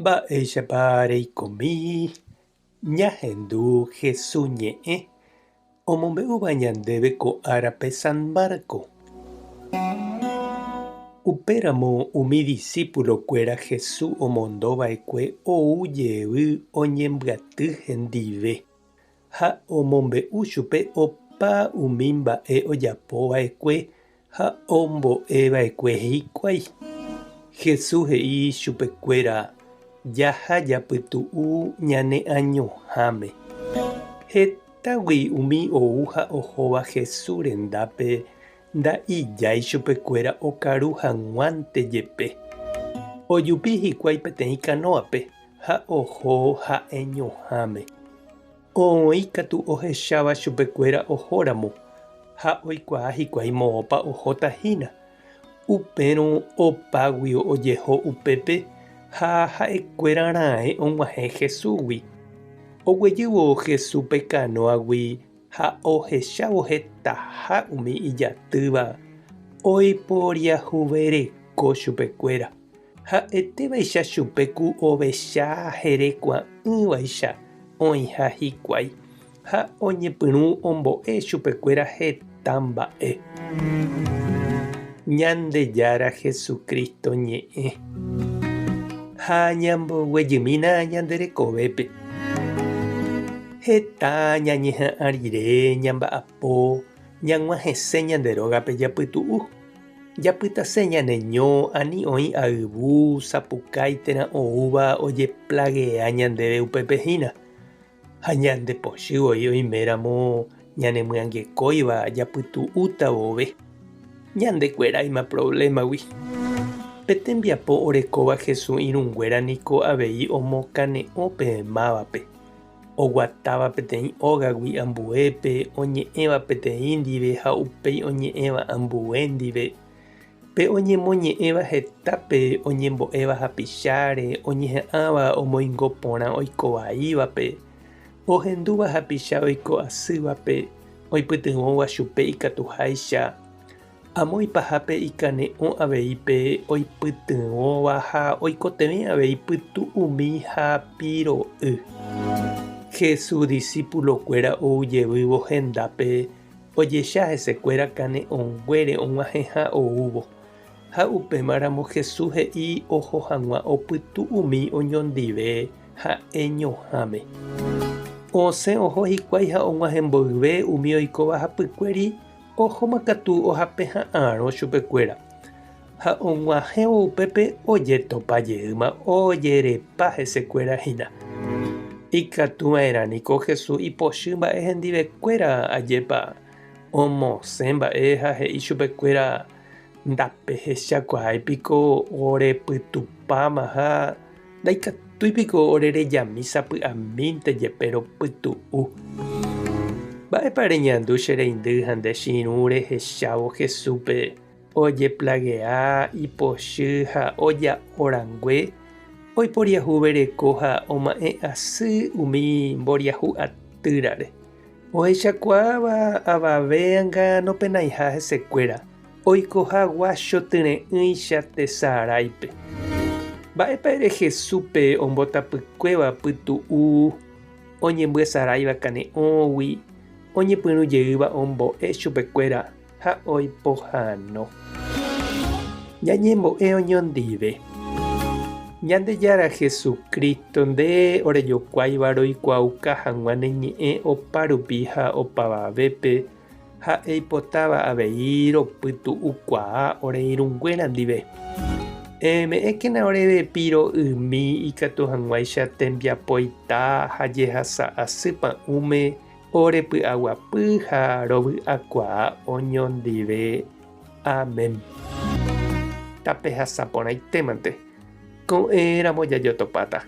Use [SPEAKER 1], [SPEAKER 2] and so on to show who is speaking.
[SPEAKER 1] Mba'éichapa reikomi ñahendu Hesu ñe'ẽ omombe'úva ñandéve ko árape San Marco. Upéramo umi disípulo-kuéra Hesu omondova'ekue ou jey oñembyaty hendive ha omombe'u chupe opa umi mba'e ojapova'ekue ha ombo'eva'ekue hikuái. Jesús he'i chupekuéra, Jaha japytu'u ñane añoháme. Hetágui umi ou ha ohóva Jesús rendápe nda'ijái chupekuéra okaru hag̃uánte jepe. Ojupi hikuái peteĩ kanóape ha oho ha'eñoháme. Oĩ katu ohecháva chupekuéra ohóramo ha oikuaa hikuái moõpa ohóta hína. Upérõ opáguio ojeho upépe ha ha'ekuéra raẽ og̃uahẽ Jesúsgui. Oguejývo Jesús pe kanóagui ha ohechávo hetaha umi ijatýva, oiporiahuvereko chupekuéra. Ha'etévaicha chupe ku ovecha herekua'ỹvaicha oĩha hikuái, ha oñepyrũ ombo'e chupekuéra heta mba'e. Ñandejára Jesucristo ñe'ẽ. Ha ñamboguejymína ñande rekovépe. Heta ñañeha'ã rire ñamba'apo ñag̃uahẽse ñande rógape japytu'u. Japytase ñane ño ani oĩ ayvu, sapukái térã oúva ojeplagea ñandéve upépe hína. Ha ñande pochy voi oiméramo ñanemyangekóiva japytu'úta vove. Ñandekueráima provlémagui. Pe tembiapo orekóva Jesús irũnguéra niko avei omokane'õ pe mávape. Oguatáva peteĩ ógagui ambuépe, oñe'ẽva peteĩ ndive ha upéi oñe'ẽva ambue ndive. Pe oñemoñe'ẽva hetápe oñembo'éva hapicháre, oñeha'ãva omoingo porã oiko vaívape, ohendúva hapicha oiko asývape, oipytyvõva chupe ikatuháicha. Amo ipahápe ikane'õ avei pe oipytyvõva ha oikotevẽ avei pytu'umi ha piro'y. Jesús disípulokuéra ou jevývo hendápe ojecha hesekuéra kane'õnguére og̃uahẽha oúvo. Ha upémaramo Jesús he'i oho hag̃ua opytu'umi oñondive ha'eñoháme. Osẽ oho hikuái ha og̃uahẽ mboyve umi oikóva hapykuéri Ohóma katu ohapeha'arõ chupekuéra, ha og̃uahẽvo upépe ojetopa jeýma ojerepa hesekuéra hína. Ikatu va'erã niko Jesús ipochy mba'e hendivekuéra ajépa omosẽ mba'e ha he'i chupekuéra, Ndapehechakuaái piko orepytupáma ha Ndaikatúi piko ore rejami sapy'amínte jepe ropytu'u. Mba'épa reñandu che reindy ha nde che irũ rehechávo Jesúspe ojeplagea, ipochy ha oja'o rangue, oiporiahuvereko ha oma'ẽ asy umi mboriahu atýrare. Ohechakuaáva avave anga nopenaiha hesekuéra, oikoha guácho tyre'ỹicha tesaráipe. Mba'épa ere Jesúspe ombotapykuéva pytu'u oñembyesaráiva kane'õgui, oñepyrũ jeýva ombo'e chupekuéra ha oipohãno? Ñañembo'e oñondive. Ñandejára Jesucristo, nde orejokuáiva roikuaauka hag̃ua ne ñe'ẽ opárupi ha opavavépe, ha eipotáva avei ropytu'ukuaa ore irũnguéra ndive. Eme'ẽkena oréve piro'ymi ikatu hag̃uáicha tembiapoita ha jehasa asy pa'ũme ore py'aguapy ha rovy'akuaa oñondive. Amén. Tapehasa porãitémante. Ko'ẽramo jajotopáta.